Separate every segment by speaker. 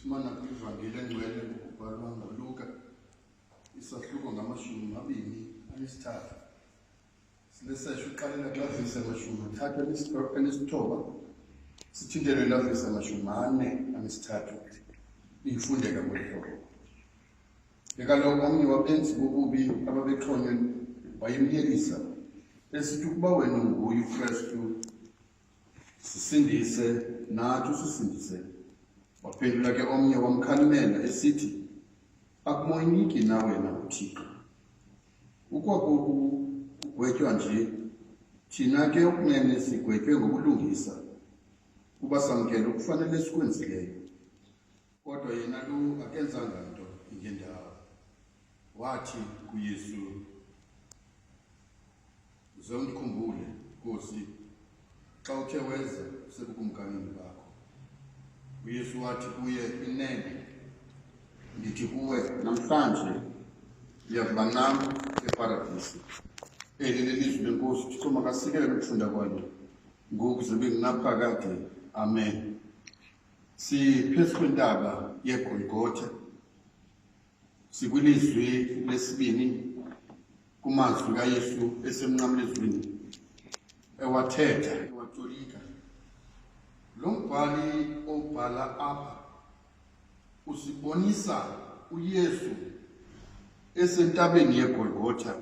Speaker 1: Sifumana kwivangeli engcwele ngokubhalwa nguLuka isahluko 23. Silesesha uqalela kulaa vesi 39 sithintelwe laa vesi 43 ifundeka ngolu hlobo. Ke kaloku omnye wabenzi bobubi ababexhonywe wayemyelisa esithi, ukuba wena unguye uKrestu, sisindise nathi usisindise. Waphendula ke omnye wamkhalimela esithi, akumoyiki na wena uThixo? Ukwakoku kugwetywa nje, thina ke okunene sigwetywe ngobulungisa, kuba samkele okufanele sikwenzileyo. Kodwa yena lo akenzanga nto ingendawo. Wathi kuYesu, Uze undikhumbule, Nkosi, xa uthe weza usebukumkanini bakho. UYesu wathi kuye, Inene, ndithi kuwe, namhlanje uya kuba nam eParadisi. Eli lilizwi leNkosi. UThixo makasikelele ukufunda kwalo ngoku zibe ngunaphakade. Amen. Siphezu kwentaba yeGolgotha, sikwilizwi lesibini kumazwi kaYesu esemnqamlezweni ewathetha ewatolika. Lo mbhali obhala apha usibonisa uYesu esentabeni yeGolgotha,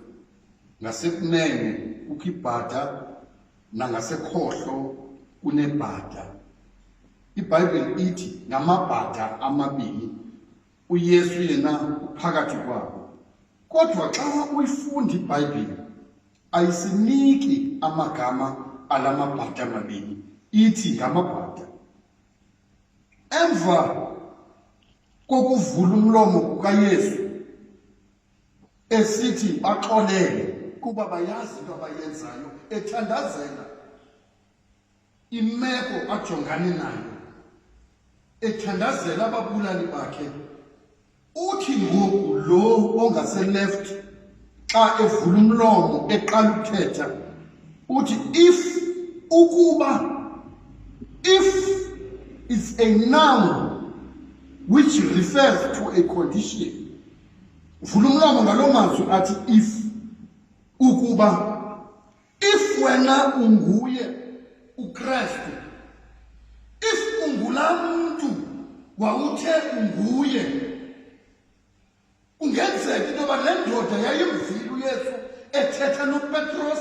Speaker 1: ngasekunene kukho ibhada nangasekhohlo kunebhada. IBhayibhile ithi ngamabhada amabini, uYesu yena uphakathi kwabo. Kodwa xa uyifunda iBhayibhile ayisiniki amagama ala mabhada mabini, ithi ngamabhada. Emva kokuvula umlomo kukaYesu esithi baxolele kuba bayazi into abayenzayo, ethandazela imeko ajongane nayo, ethandazela ababulali bakhe, uthi ngoku lo ongaseleft xa evula umlomo eqala ukuthetha uthi if, ukuba. If is a noun which refers to a condition. Uvula umlomo ngaloo mazwi athi if, ukuba. If wena unguye uKrestu, if ungulaa mntu wawuthe unguye, kungenzeka into yoba le ndoda yayimvile uYesu ethetha noPetros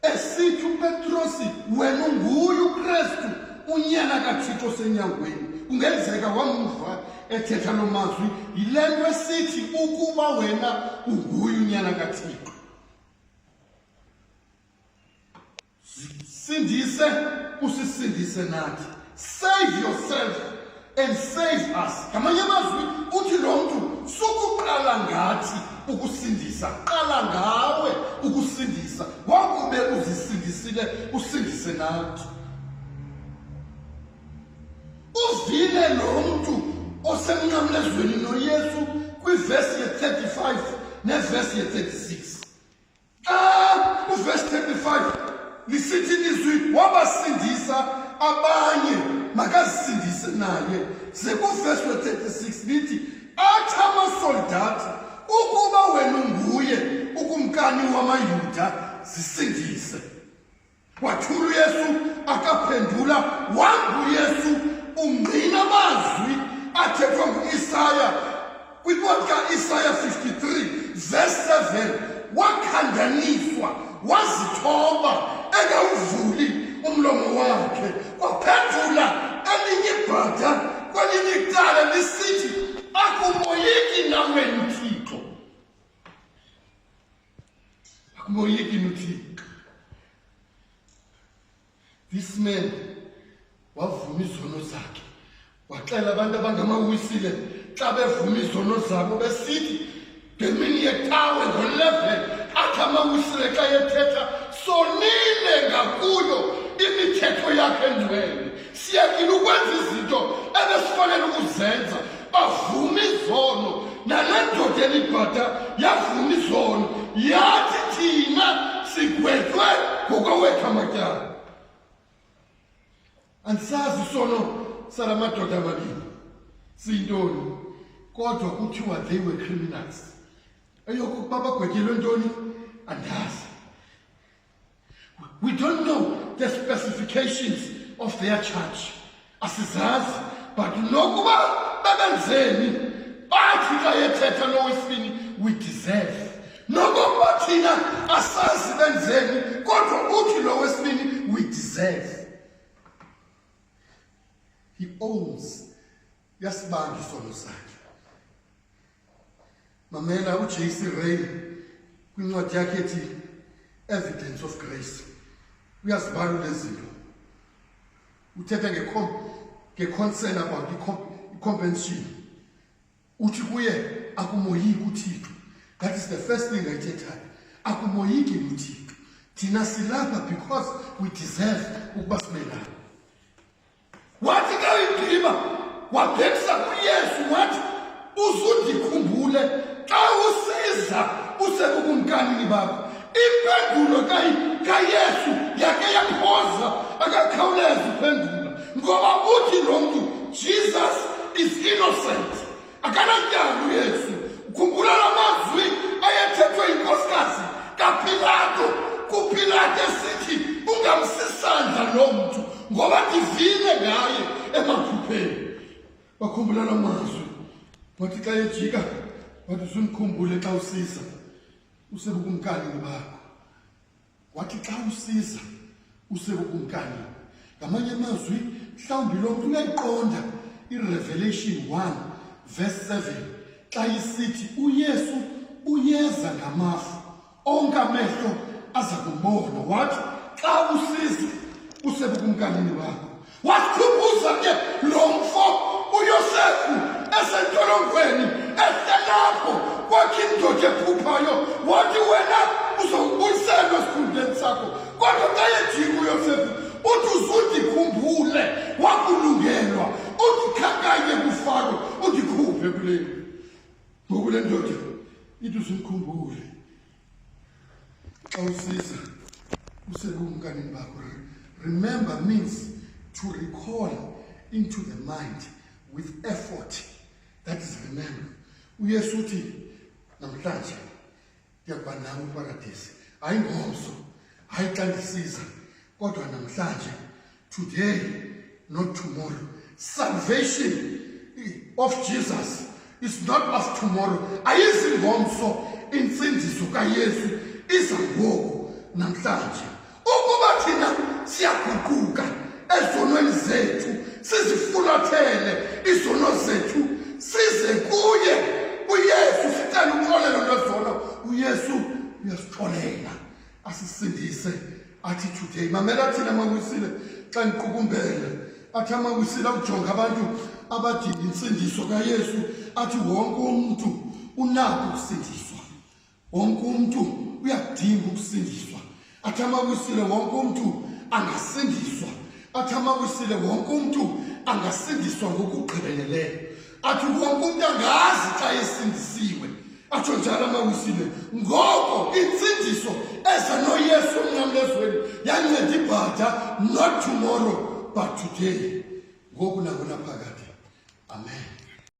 Speaker 1: esithi uPetrosi, wena unguye uKrestu, unyana kaThixo osenyangweni. Kungenzeka wamva ethetha loo mazwi. Yile nto esithi ukuba wena unguye unyana kaThixo, sindise usisindise nathi, save yourself and save us. Ngamanye amazwi uthi lo mntu, sukuqala ngathi ukusindisa, qala ngawe ukusindisa, wakube uzisindisile usindise nathi. Uvile lo mntu osemnqamlezweni noYesu kwivesi ye-35 nevesi ye-36. Xa uvesi 35 lisithi ilizwi wabasindisa abanye, makazisindise naye. Ze kuvesi we-36 lithi athi amasoldati, ukuba wena unguye ukumkani wamaYuda, zisindise. Wathula uYesu akaphendula. Wangu Yesu ungqina amazwi athethwa nguIsaya kwincwadi kaIsaya 53 verse 7, wakhandaniswa wazithoba engawuvuli umlomo wakhe. Kwaphendula elinye ibhada kwelinye icala lisithi, akumoyiki na wena uThixo? Akumoyiki uThixo? This man wavuma izono zakhe, waxela abantu abangamawisile xa bevuma izono zabo besithi ngemini yecawe ngo-11, athi amawisile xa ethetha, sonile ngakuyo imithetho yakhe engcwele, siyekile ukwenza izinto ebesifanele ukuzenza. Bavuma izono. Nale ndoda elibhada yavuma izono, yathi thina sigwetywe ngokwawethu amatyala. Andisazi isono sala madoda amabini. Siyintoni? Kodwa kuthiwa they were criminals. Eyokokuba bagwetyelwe ntoni? Andazi. We don't know the specifications of their charge. Asizazi, but nokuba bebenzeni bathi xa yethetha lo wesibini we deserve. Nokokuba thina asazi benzeni kodwa uthi lo wesibini we deserve. He owns yasibanga isono sakhe. Mamela uJC Ray kwincwadi yakhe ethi Evidence of Grace uyazibalula izinto. Uthetha nge-concern about i-compensation. Uthi kuye akumoyiki uThixo. That is the first thing ayithethayo. Akumoyiki uThixo. Thina silapha because we deserve ukuba sibe lapha. Wathi ke uyigqiba wabhekisa kuYesu wathi uzundikhumbule xa usiza usebukumkanini bakho. Impendulo kaYesu yake yaphoza akakhawuleza uphendula ngoba uthi lo mntu Jesus is innocent. Akanatyala uYesu. Khumbula la mazwi ayethethwe yinkosikazi kaPilato kuPilato esithi ungamsisandla lo mntu ngoba ndivile ngaye emaphupheni. Bakhumbula la mazwi. Wathi xa ejika wathi usundikhumbule xa usiza usebukumkanini bakho. Wathi xa usiza usebukumkanini. Ngamanye amazwi mhlawumbi lo mntu uyayiqonda iRevelation 1 verse 7 xa isithi uYesu uyeza ngamafu onke amehlo aza kumbona. Wathi xa usiza usebukumkanini bakho. Wasikhumbuza ke lo mfo uYosefu esentolongweni ehlelapho kwakho indoda ephuphayo wathi wena uzokubuyiselwa esikhundleni sakho kodwa xa yejika uYosefu uthi uzundikhumbule wakulungelwa undikhankanye kuFaro undikhuphe kule ngoku le ndoda ithi uzundikhumbule xa usiza usebukumkanini bakho. Remember means to recall into the mind with effort. That is remember. UYesu uthi namhlanje ndiyakuba nawe eparadesi, hayi ngomso, hayi xa ndisiza, kodwa namhlanje, today, not tomorrow. Salvation of Jesus is not of tomorrow. Ayizi ngomso, intsindiso kaYesu iza ngoku namhlanje. Ukuba thina siyaguquka ezonweni zethu, sizifulathele izono zethu, size kuye uYesu sicela uxolelo lwezono, uYesu uyasixolela asisindise athi today. Mamela thina mawisile xa ndiqukumbela, athi amawisile awujonga abantu abadinga intsindiso kaYesu, athi wonke umntu unako ukusindiswa, wonke umntu uyakudinga ukusindiswa. Athi amawisile wonke umntu angasindiswa, athi amawisile wonke umntu angasindiswa ngokugqibeleleyo, athi wonke umntu angazi xa esindisiwe, atsho njalo amawisile. Ngoko intsindiso eza noYesu emnqamlezweni yanceda ibhada, not tomorrow but today, ngoku nakunaphakade. Amen.